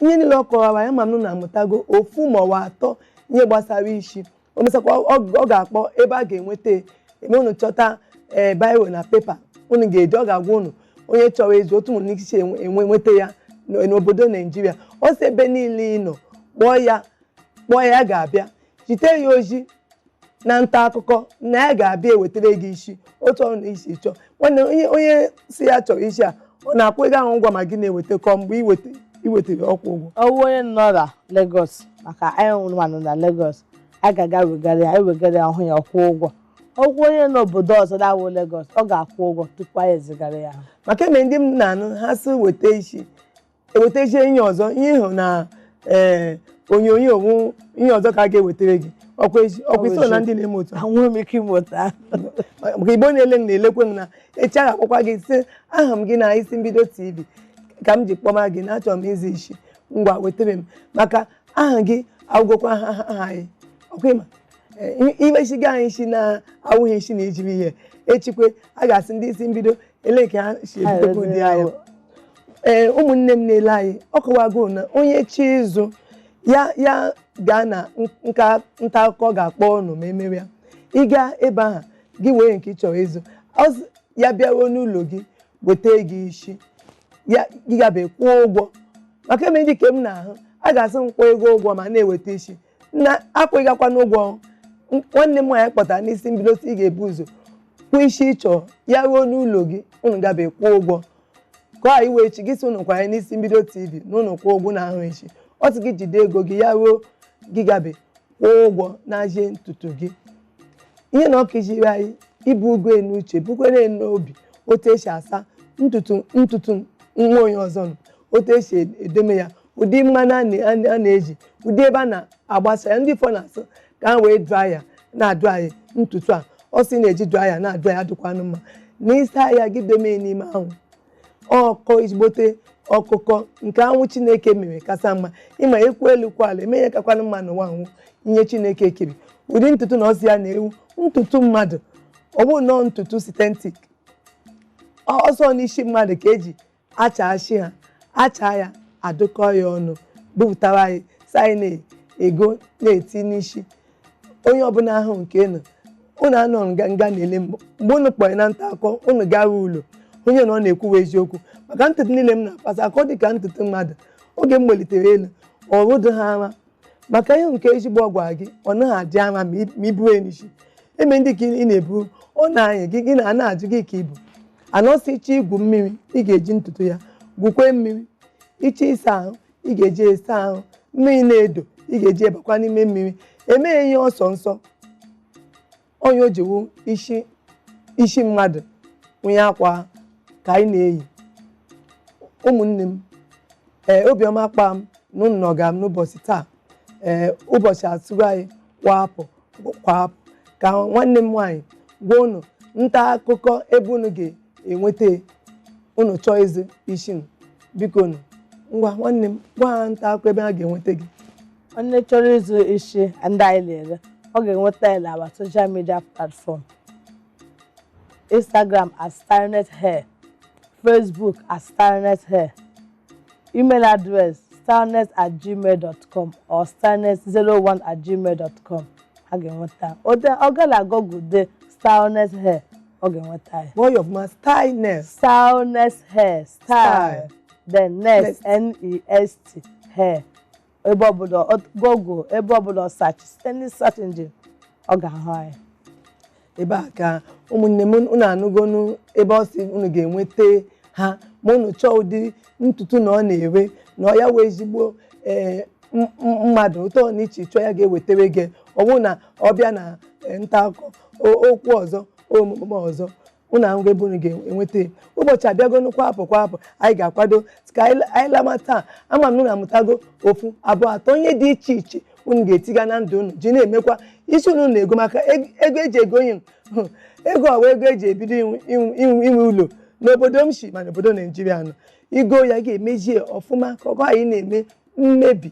Ihe niile ọ kọwara ya, ma m na amụtago ofu ma ọwa atọ ihe gbasara isi. O mesakwa, ọ ga-akpọ ebe a ga-enweta eme unu chọta ee biro na paper unu ga-eji. Ọ ga-agwa unu onye chọrọ ịzụ otu unu isi enwe nweta ya n'obodo Naijiria. Ọ sị ebe niile ị nọ, kpọọ ya, kpọọ ya, ya ga-abịa jite ya ozi na nta akụkọ na ya ga-abịa ewetara gị isi otu ọrụ na isi chọọ. Nwanne, onye si ya chọrọ isi a, ọ na-akwụ ego ahụ ụgwọ ma gị na-eweta kọ mgbe iwetara ọkwụ ụgwọ? Ọwụ onye nọ na Lagos, maka anyị nwa nọ na Lagos, a ga-aga wegara ya, ewegara ya, ọhụ ya, ọkwụ ụgwọ. Ọkwụ onye n'obodo ọzọ na-awụ Lagos, ọ ga-akwụ ụgwọ tupu anyị ezigara ya. Maka eme ndị m na-anụ ha si weta isi, eweta isi ihe ọzọ, ihe ịhụ na ee onyonyo wụ ihe ọzọ ka a ga-ewetara gị. Ọkwa isi, ọkwa iso na ndị na-eme otu a? Enweghị m ike ime otu ahụ. Maka Igbo na-ele m na-elekwe m na echi a ga-akpọkwa gị sị, aha m gị na Isi Mbido TV ka m ji kpọma gị na achọrọ m ịzụ isi, ngwa wetara m, maka aha gị agwụgwọkwa aha anyị. Ọkwa ịma imesiga anyị isi na awụghị isi na ijiri ihe echikwe a ga-asị ndị Isi Mbido ele ka ha si ebutekwa ụdị ahịa. Ee, ụmụnne m na-ele anyị, ọ kọwago na onye chi ịzụ ya, ya gaa na nka nta akụkọ ga-akpọ unu ma emewe ya. Ị gaa ebe ahụ gị wee nke ị chọrọ ịzụ, ya bịaruo n'ụlọ gị weta gị isi ya, gị gabe kwụọ ụgwọ. Maka eme ndị ke m na-ahụ a ga-asị m kwụọ ego ụgwọ ma na-eweta isi na akwụghịgakwa n'ụgwọ. Nwanne m nwaanyị kpọtara n'Isi Mbido ị ga-ebu ụzọ kwụọ isi ị chọrọ, ya ruo n'ụlọ gị, unu gabe kwụọ ụgwọ ka ọ iwe echi gị sị unu kwanye n'Isi Mbido TV na unu kwụọ ụgwọ na ahụ echi. Ọ sị gị jide ego gị, ya ruo gị gabe kwụọ ụgwọ na-aje ntutu gị. Ihe na ọ kụziri anyị ibu ugo n'uche bukwere n'obi otu esi asa ntutu, ntutu nwa onye ọzọ nọ, otu esi edeme ya, ụdị mmanụ a na-eji, ụdị ebe a na-agbasa ya. Ndị ifo na-asụ ka ha wee dry ya na-adry ntutu a. Ọ sị na-eji dry ya na-adry ya dịkwanụ mma na ịsa ya, gị dome n'ime anwụ ọkọ, ezigbote ọkụkọ nke anwụ Chineke mere kasa mma. Ịma ekwu elu kwa ala eme ihe kakwanụ mma n'ụwa anwụ ihe Chineke kere ụdị ntutu na ọsị ya na-ewu ntutu mmadụ. Ọ bụ nnọọ ntutu synthetic ọsọ n'isi mmadụ ka eji achachi ha, acha ya, adụkọ ya ọnụ, bupụtara anyị si anyị na-ego na-eti n'isi onye ọbụla ahụ nke nọ. Unu anọ nga nga na-ele mgbe unu kpọrọ na nta akọ unu gawa ụlọ onye na ọ na-ekwuwa eziokwu maka ntutu niile m na-akpasa akọ dịka ntutu mmadụ. Oge m melitere elu ọrụdụ ha ara maka ihe nke ezigbo ọ gwara gị, ọ naghị adị ara ma i buru ya n'isi. Eme ndị ka ị na-eburu ọ na-anya gị, gị na na-ajụ gị ka ibu anọsị iche igwu mmiri, ị ga-eji ntutu ya gwukwe mmiri. Iche ịsa ahụ, ị ga-eji esa ahụ. Mmiri na-edo, ị ga-eji ebakwa n'ime mmiri emeghe ihe ọsọ nsọ onye o jiwu isi isi mmadụ onye akwa ka anyị na-eyi. Ụmụnne m, ee, obiọma kpa m na unu nọga m n'ụbọchị taa. Ee, ụbọchị atụgo anyị kwa apụ kwa apụ ka nwanne m nwaanyị gwa unu nta akụkọ ebe unu ga-enweta unu chọọ ịzụ isi m. Biko nụ, ngwa, nwanne m, gwa ha nta akụkọ ebe ha ga-enweta gị. Onye chọrọ ịzụ isi ndị anyị na-ere, ọ ga-enweta ya na our social media platform: Instagram @StylnetHair, Facebook @StylnetHair, email address stylnet@gmail.com or stylnet01@gmail.com. Ha ga-enweta ọ ga na Google dee Stylnet Hair, ọ ga-enweta ya. Kpọọ ya ọfụma, Stylnet. Stylnet Hair, style, then nest. Nest. Nest hair. Ebe ọbụla Google, ebe ọbụla search, any search engine, ọ ga-ahụ anyị. Ebe a ka ụmụnne m unu anụgonu ebe ọ sị unu ga-enweta ha ma unu chọọ ụdị ntutu na ọ na-ere na ọ ya wee ezigbo ee mmadụ ụtọ na iche chọọ ya ga-ewetere gị. Ọ bụrụ na ọ bịa na nta akụkọ okwu ọzọ omume ọzọ, unu ahụgo ebe unu ga-enweta ya. Ụbọchị abịagonu kwa apụ kwa apụ, anyị ga-akwado ka anyị lama taa. Ama m na unu amụtago ofu, abụọ, atọ ihe dị iche iche unu ga-etiga na ndụ unu ji na-emekwa isi unu na-ego maka ego eji ego onye ego ọwa ego eji ebido inwe ụlọ n'obodo m si ma n'obodo Naijiria nọ. Igo ya ga-emezie ọfụma ka ọgọ anyị na-eme mmebi.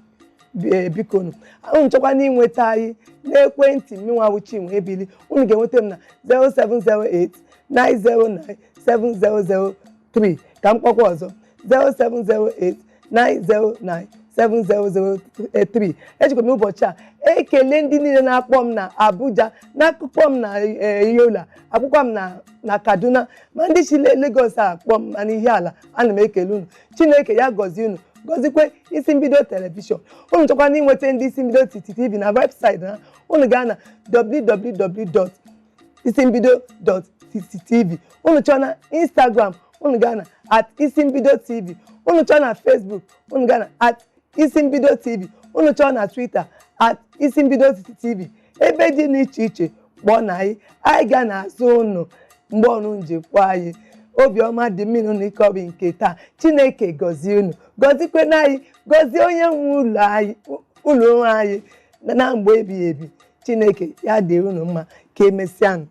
Biko nụ, unu chọkwa na inweta anyị n'ekwentị mmịnwa Chinwe Ebili, unu ga-enweta m na 0708 909 7003. Ka m kpọkwa ọzọ, 0708 909 7003. Ejikwa m ụbọchị a ekele ndị niile na-akpọ m na Abuja, na-akpọ m na Yola, akpọkwa m na Kaduna, ma ndị si Lagos akpọ m, ma n'Ihiala. Ana m ekele unu. Chineke ya gọzie unu, gọzikwe Isi Mbido Television. Unu chọkwa na ịnweta ndị Isi Mbido TV na website ha, unu gaa na www.isimbido.tv. Unu chọọ na Instagram, unu gaa na @isimbidotv. Unu chọọ na Facebook, unu gaa na @isimbidotv. Unu chọọ na Twitter, @isimbidotv. Ebe dị n'iche iche kpọọ na anyị, anyị ga na-azụ unu mgbe ọnụ nji kpọọ anyị. Obiọma dị mmiri na ịkọbi nke taa. Chineke gọzie unu, gọzikwana anyị, gọzie onye nwe ụlọ anyị, ụlọ onwe anyị na mgbe ebighị ebi. Chineke ya dịrị unu mma. Ka emesịanụ.